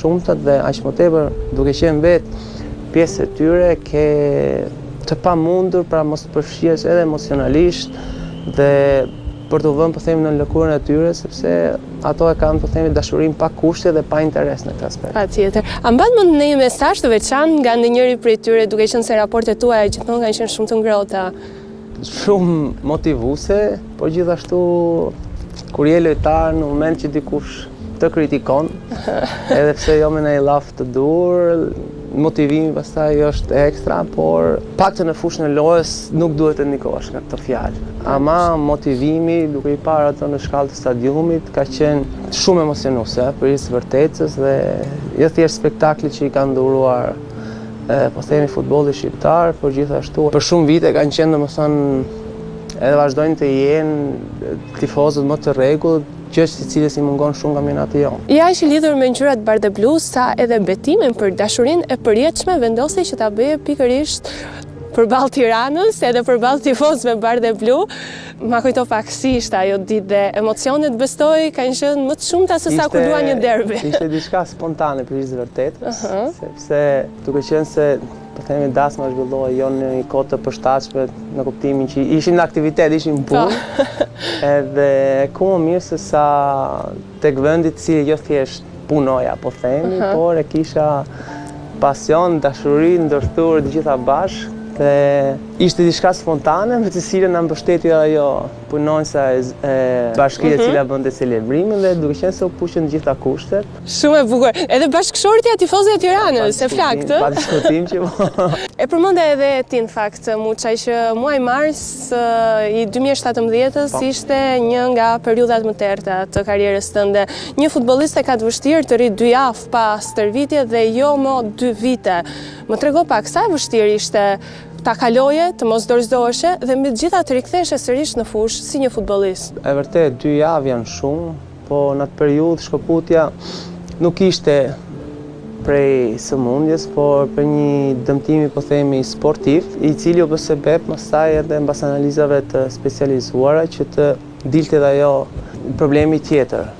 shumta dhe aq më tepër duke qenë vetë pjesë e tyre ke të pamundur pra mos të përfshihesh edhe emocionalisht dhe për t'u vënë po themi në lëkurën e tyre sepse ato e kanë po themi dashurinë pa kushte dhe pa interes në këtë aspekt. Patjetër. A mban mend ndonjë mesazh të veçantë nga ndonjëri prej tyre, duke qenë se raportet tuaja gjithmonë kanë qenë shumë të ngrohta? Shumë motivuese, por gjithashtu kur je lojtar në moment që dikush të kritikon, edhe pse jo me ndonjë llaf të duhur, motivimi pastaj është ekstra, por paktën në fushën e lojës nuk duhet të ndikohesh nga këto fjalë. Ama motivimi, duke i parë ato në shkallë të stadiumit, ka qenë shumë emocionuese për hir të së vërtetës dhe jo thjesht spektakli që i kanë dhuruar po themi futbolli shqiptar, por gjithashtu për shumë vite kanë qenë domethënë edhe vazhdojnë të jenë tifozët më të rregullt, gjë së cilës i mungon shumë kampionati jonë. Je aq i lidhur me ngjyrat bardheblu sa edhe betimin për dashurinë e përjetshme vendose që ta bëje pikërisht përballë Tiranës edhe përballë tifozëve bardheblu. Ma kujto pak si ishte ajo ditë dhe emocionet besoj kanë qenë më të shumta se sa kur luan një derbi. Ishte diçka spontane për hir të së vërtetës, uh -huh. sepse duke qenë se po themi dasma zhvillohej jo në një kohë të përshtatshme në kuptimin që ishim në aktivitet, ishim në punë. Po. Edhe ku më mirë se sa tek vendi i cili jo thjesht punoja, po themi, uh -huh. por e kisha pasion, dashuri, ndërthur të gjitha bashkë dhe ishte diçka spontane me të cilën na mbështeti ajo punonjësja e, e bashkisë e mhm. cila bënte celebrimin dhe duke qenë se u puqën të gjitha kushtet. Shumë e bukur. Edhe bashkëshortja tifoze e Tiranës, e flaktë. Pa diskutim që po. E përmende edhe ti në fakt, Muçaj, që muaji mars i 2017-ës po. ishte një nga periudhat më të errëta të karrierës tënde. Një futbollist e ka të vështirë të rrijë dy javë pa stërvitje dhe jo më dy vite. Më trego pak, sa e vështirë ishte ta kaloje, të mos dorëzoheshe dhe mbi të gjitha të riktheheshe sërish në fushë si një futbollist? E vërtetë, dy javë janë shumë, Po në atë periudhë shkëputja nuk ishte prej sëmundjes, por për një dëmtimi po themi sportiv, i cili u bë sebep pastaj edhe mbas analizave të specializuara që të dilte edhe ajo problemi tjetër.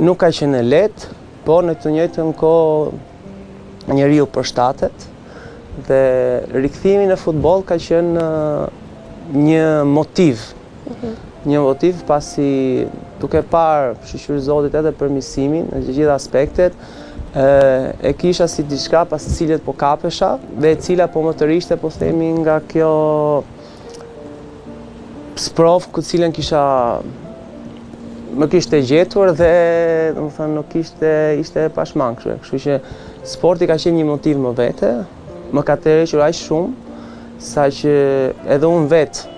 Nuk ka qenë e lehtë, por në të njëjtën kohë njeriu përshtatet dhe rikthimi në futboll ka qenë një motiv Një motiv pasi duke parë shyqyr Zotit edhe përmirësimin në të gjitha aspektet, e kisha si diçka pas të cilës po kapesha dhe e cila po më tërhiqte po themi nga kjo sprovë ku cilën kisha më kishte gjetur dhe domethënë nuk ishte ishte e pashmangshme. Kështu që sporti ka qenë një motiv më vete, më ka tërhequr aq shumë saqë edhe unë vetë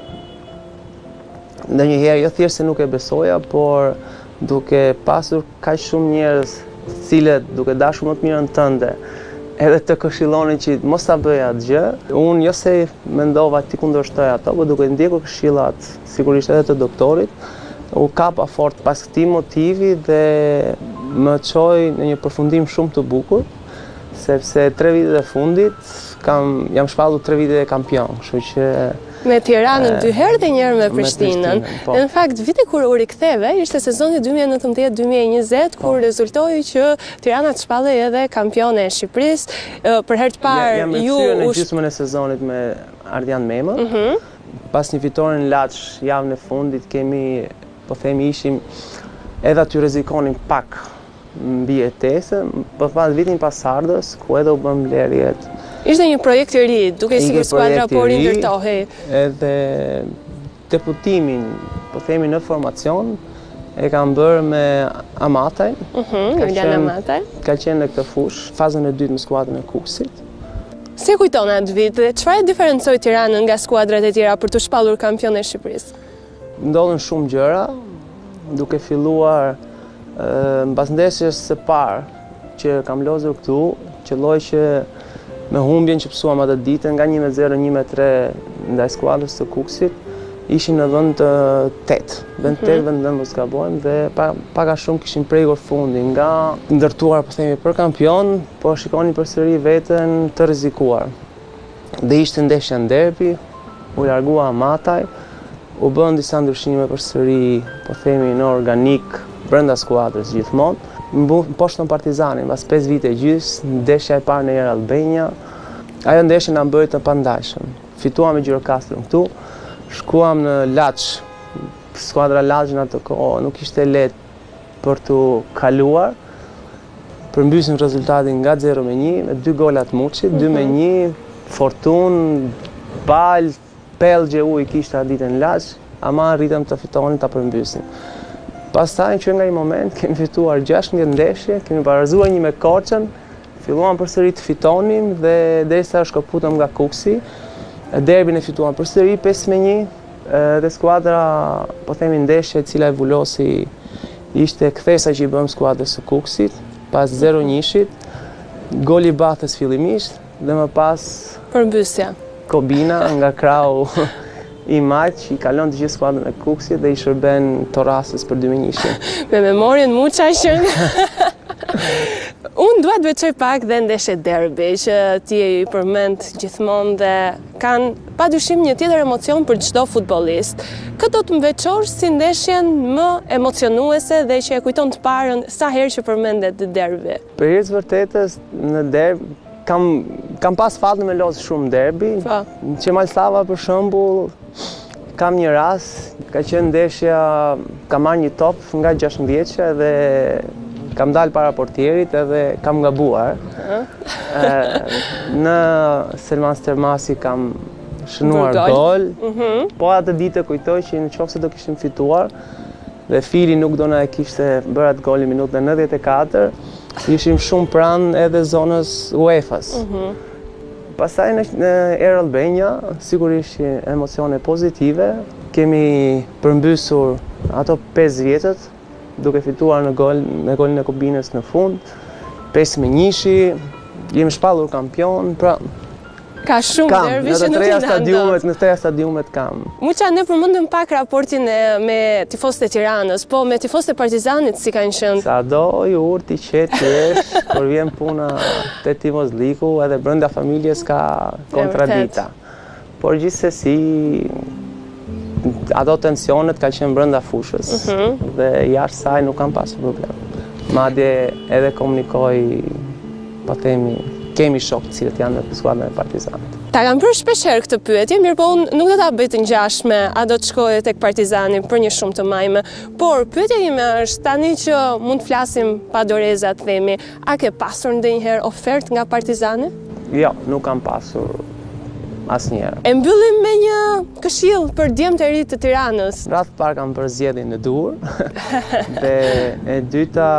ndonjëherë jo thjesht se nuk e besoja, por duke pasur kaq shumë njerëz të cilët duke dashur më të mirën tënde, edhe të këshillonin që mos ta bëj atë gjë, unë jo se mendova t'i kundërshtoj ato, por duke ndjekur këshillat sigurisht edhe të doktorit, u kapa fort pas këtij motivi dhe më çoi në një përfundim shumë të bukur, sepse tre vitet e fundit kam jam shpallur tre vite kampion, kështu që Me Tiranën dy herë dhe një herë me Prishtinën. Po. Në fakt, viti kur u riktheve, ishte sezoni 2019-2020, kur po. rezultoi që Tirana të shpallej edhe kampione e Shqipërisë. Për herë të parë, ju... Jam rikthyer në gjysmën e sezonit me Ardian Memën. Mhm. Pas një fitore në Laç, javën e fundit, kemi, po themi, ishim edhe aty rrezikonim pak mbijetesën, po pas vitin pasardhës, ku edhe u bënë blerjet. Ishte një projekt i ri, dukej sikur skuadra po rindërtohej. Edhe debutimin, po themi në formacion, e kam bërë me Amatajn. Mhm, Julian Amataj. Ka qenë në këtë fushë, fazën e dytë me skuadrën e Kukësit. Si e kujton atë vit dhe çfarë e diferencoi Tiranën nga skuadrat e tjera për t'u shpallur kampion e Shqipërisë? Ndodhën shumë gjëra, duke filluar mbas ndeshjes së parë që kam lozur këtu, qëlloi që me humbjen që pësuam atë ditën nga 1-0 1-3 ndaj skuadrës së Kukësit, ishim në vend të 8, vend 8, mhm. vend 9 mos gabojmë dhe pa, pak a shumë kishim prekur fundin nga ndërtuar po themi për kampion, po shikonim përsëri veten të rrezikuar. Dhe ishte ndeshja në derbi, u largua Amataj, u bënë disa ndryshime përsëri, po themi në organikë, brenda skuadrës gjithmonë. Mposhtëm Partizanin, pas 5 vite e gjysë, ndeshja e parë në Air Albania. Ajo ndeshje na bëri të pandalshëm. Fituam me Gjirokastrën këtu, shkuam në Laç, skuadra Laç në atë kohë nuk ishte lehtë për t'u kaluar. Përmbysim rezultatin nga 0 me 1, me dy gola të Muçit, 2 me 1, fortunë, baltë, Pellgje ujë kishte atë ditë në Laç, ama arritëm të fitonim ta përmbysim. Pastaj që nga ai moment kemi fituar 16 ndeshje, kemi barazuar një me Korçën, filluam përsëri të fitonim dhe derisa u shkëputëm nga Kukësi, derbin e fituam përsëri 5 me 1 dhe skuadra, po themi ndeshja e cila e vulosi ishte kthesa që i bëmë skuadrës së Kukësit pas 0-1-shit, goli i Bathës fillimisht dhe më pas përmbysja. Kobina nga krahu i majtë që i kalon të gjithë skuadrën e Kukësit dhe i shërben Torasës për 2-1-shin. Me memorien Muça që Unë dua të veçoj pak dhe ndeshjet derbi që ti i përmend gjithmonë dhe kanë pa dyshim një tjetër emocion për çdo futbollist. Kë do të më veçosh si ndeshjen më emocionuese dhe që e kujton të parën sa herë që përmendet derbi? Për hir të vërtetës në derbi Kam kam pas fatin me loz shumë derbi. Po. Në Qemal Stafa për shembull kam një rast, ka qenë ndeshja, kam marrë një top nga 16 vjeçe dhe kam dalë para portierit edhe kam gabuar. Në Selman Stërmasi kam shënuar gol. Mhm. Po atë ditë kujtoj që në qoftë se do kishim fituar dhe Fili nuk do na e kishte bërë atë golin minutën e 94, Ishim shumë pranë edhe zonës UEFA-s. Mm -hmm. Pastaj në, në Air Albania, sigurisht emocione pozitive, kemi përmbysur ato 5 vjetët, duke fituar në gol, me golin e Kobinës në fund, 5 me njëshi, jemi shpallur kampion, pra Ka shumë derbi që nuk i ndan stadiumet, në treja stadiumet kam. Muça, ne përmendëm pak raportin e, me tifozët e Tiranës, po me tifozët e Partizanit si kanë qenë? Sado i urtë i qetë të jesh, kur vjen puna te tifozllëku, edhe brenda familjes ka kontradita. Por gjithsesi, ato tensionet kanë qenë brenda fushës mm -hmm. dhe jashtë saj nuk kam pasur problem. Madje edhe komunikoj po themi, kemi shokë të cilët janë në skuadrën e Partizanit. Ta kam bërë shpesh herë këtë pyetje, mirëpo unë nuk do ta bëj të ngjashme, a do të shkoje tek Partizani për një shumë të majme. Por pyetja ime është tani që mund të flasim pa doreza të themi, a ke pasur ndonjëherë ofertë nga Partizani? Jo, nuk kam pasur asnjëherë. E mbyllim me një këshillë për djemtë e ri të Tiranës. Radhë të parë kanë bërë zgjedhjen e duhur dhe e dyta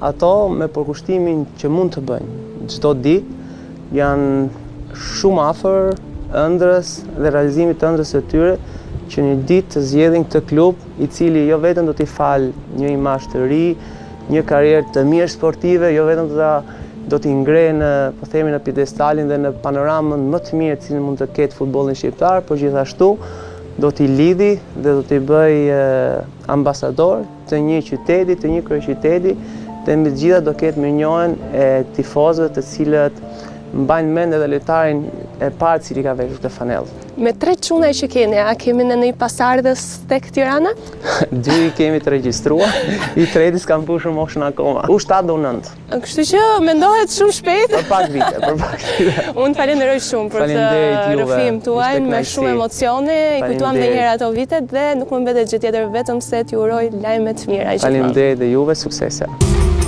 Ato me përkushtimin që mund të bëjnë çdo ditë janë shumë afër ëndrrës dhe realizimit të ëndrrës së tyre që një ditë të zgjedhin këtë klub i cili jo vetëm do t'i falë një imazh të ri, një karrierë të mirë sportive, jo vetëm do ta do t'i ngrejë në, po themi në piedestalin dhe në panoramën më të mirë të cilën mund të ketë futbollin shqiptar, por gjithashtu do t'i lidhi dhe do t'i bëjë ambasador të një qyteti, të një kryeqyteti, dhe mbi të gjitha do ketë mirënjohjen e tifozëve të cilët mbajnë mend edhe lojtarin e parë i cili ka veshur këtë fanellë. Me tre çuna që keni, a kemi ne ndonjë pasardhës tek Tirana? Dy i kemi të regjistruar, i treti s'ka mbushur moshën akoma. U 7 dhe U 9. Kështu që mendohet shumë shpejt. Për pak vite, për pak vite. Unë të falenderoj shumë për këtë rrëfim tuaj me shumë emocione, i kujtuam dhe njëherë ato vitet dhe nuk më mbetet gjë tjetër vetëm se t'ju uroj lajme të mira gjithmonë. Faleminderit dhe juve, suksese.